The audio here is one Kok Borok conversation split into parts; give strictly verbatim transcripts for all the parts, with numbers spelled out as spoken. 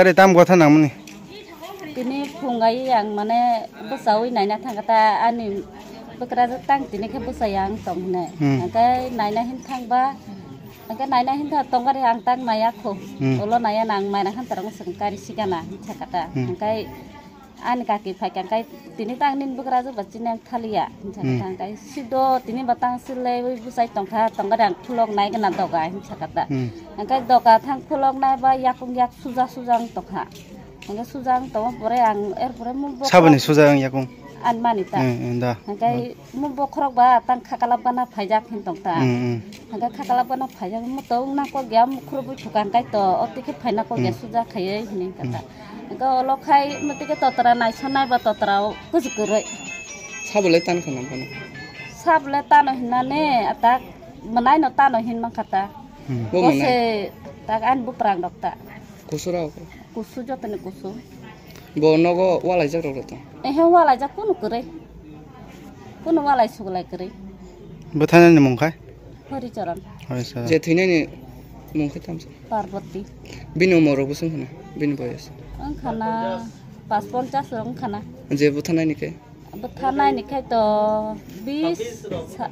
Are tam gotha nangmani. Tini phungai ang mane bwsawi naina thangkha ta ani bwkrajwk tang tini khe bwsai ang tong hwnwi. Hmm. Hwnkhe naina hin thangba, hwnkhe naina hin thang tongkha re ang tang naya kho. Hmm. Ulo naya nang maina khan tarang swng kari sigana hin sakha ta. Hmm. Hwnkhe ani kaki phaikha hwnkhe tini tang nini bwkrajwk ba chini ang thaliya hin sakha ta. Hmm. Hwnkhe sido tini ba tang silaiwi bwsai tongkha tongkha re ang khulok nai gana doga hin sakha ta. Hmm. Hwnkhe doga thang khulok nai ba yakung yak suja suja wng tongkha. Hingke suja wng tongo, pore ang, er pore mo bokhorok. Saboni suja wng yakung? Ani mani ta. Eh, eh, da. Hingke mo bokhorok ba tang khakalap gana phaijak hin tong ta. Mm, mm. Hingke khakalap gana phaijak mo to wngna kok ya, mo khurubui thuka hingke to, o tike phaina kok ya, mm, suja khaiye hini kata. Mm. Hingke olo khai mo tike totra naisonai ba totra o kuju kwrwi. Sabole tan khana bono? Sabole tano hinane atak, mwnai no tano hin man kata. Mm. Bo mwnai? Bose tak ani buprang rok ta. Kusura ko? Kusu jotoni kusu. Bo nogo walaijak rok rw tong? Ehe, walaijak kunu kwrwi. Kunu walai suglai kwrwi. Bwthanani mung khai? Horicharan. Horicharan. Je thwinani mung khai tamsa? Parvati. Bini umor rok bwswng khana? Bini boyos? Wng khana pas ponchas rok wng khana. Je bwthanani khe? Bwthanani khai to bis sa-,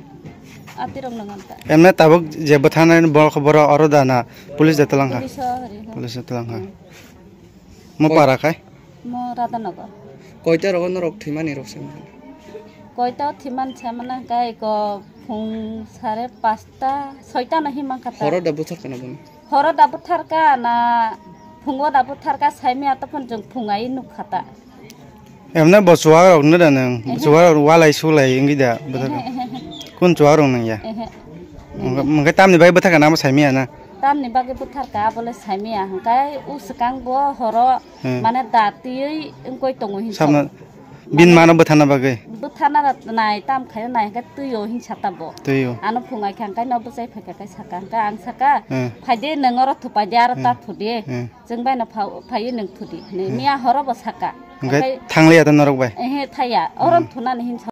atirok nang ta. Emne tabuk je bwthanani borok, borok oro da na police da twlang kha? Police o hori ho. Police da twlang kha. Hmm. Mo para khai? Mo Radhanagar. Koita rogo norok thwimani rok se? Koita o thwiman se mana kai ko phung sare pasta, soita no himang kata. Horo da buthar kana bono? Horo da buthar ka na phungo da buthar ka saimi ato phon jong phung ai nuk khata. Emne bo chuwak rok no da nang? Ehe. Chuwak rok walai sulai wngwi da buthar ka? Ehe, ehe. Kun chuwak rok nang ya? Ehe. Mungke, mungke tamni bai buthar ka nang bo saimi ya na? Tamni bagwi bwtharka, abole saimiya, hwnkhe o swkang bo horo, hmm, mane da twiwi wngkoi tongo hinwi sabna sao. Bin mane mano bwtharna bagwi? Bwtharna nai, tam khaina nai, hwnkhe twio hinwi sa ta bo. Twio. Ano phungai kha, hwnkhe no bwchai phaikha, hwnkhe saka, hwnkhe ang saka, hmm, phaidi nwng oro thupaidi, aro ta, hmm, thudi. Hmm. Chwng bai no phaiwi nwng thudi. Hmm. Miya horo bo saka. Hwnkhe thangliya ta norok bai? Ehe, thaiya. Oro, hmm, thunani hinwi sa.